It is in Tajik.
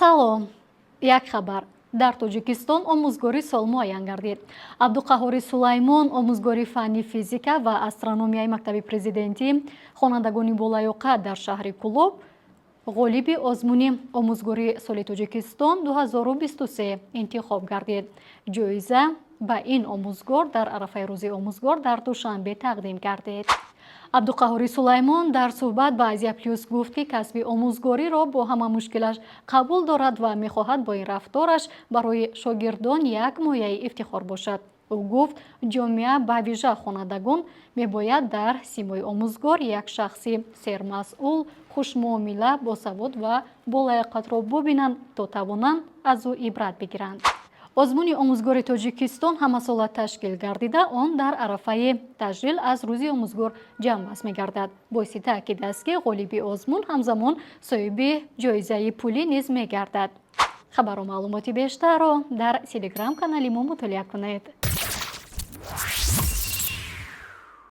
Салом, як хабар. Дар Тоҷикистон омӯзгори сол муайян гардид. Абдуқаҳҳори Сулаймон, омӯзгори фанни физика ва астрономияи мактаби президентӣ, хонандагони болаёқат дар шаҳри Кӯлоб, ғолиби озмуни омӯзгори соли Тоҷикистон 2023 интихоб гардид. Ҷоиза ба ин омӯзгор дар арафаи Рӯзи омӯзгор дар Душанбе тақдим гардид. Абдуқаҳҳори Сулаймон дар суҳбат ба Азия Плюс гуфт, ки касби омӯзгориро бо ҳама мушкилаш қабул дорад ва мехоҳад бо ин рафтораш барои шогирдон як мояи ифтихор бошад. Ӯ гуфт, ҷомеа, ба вижа хонандагон, мебояд дар симои омӯзгор як шахси сермасъул, хушмуомила, босавод ва болаёқатро бубинанд, то тавонанд аз ӯ ибрат бигиранд. Озмуни омӯзгори Тоҷикистон ҳамасола ташкил гардида, он дар арафаи таҷлил аз Рӯзи омӯзгор ҷамъбаст мегардад. Боиси таъкид аст, ки ғолиби озмун ҳамзамон соҳиби ҷоизаи пулӣ низ мегардад. Хабару маълумоти бештарро дар Телеграм канали мо мутолиа кунед.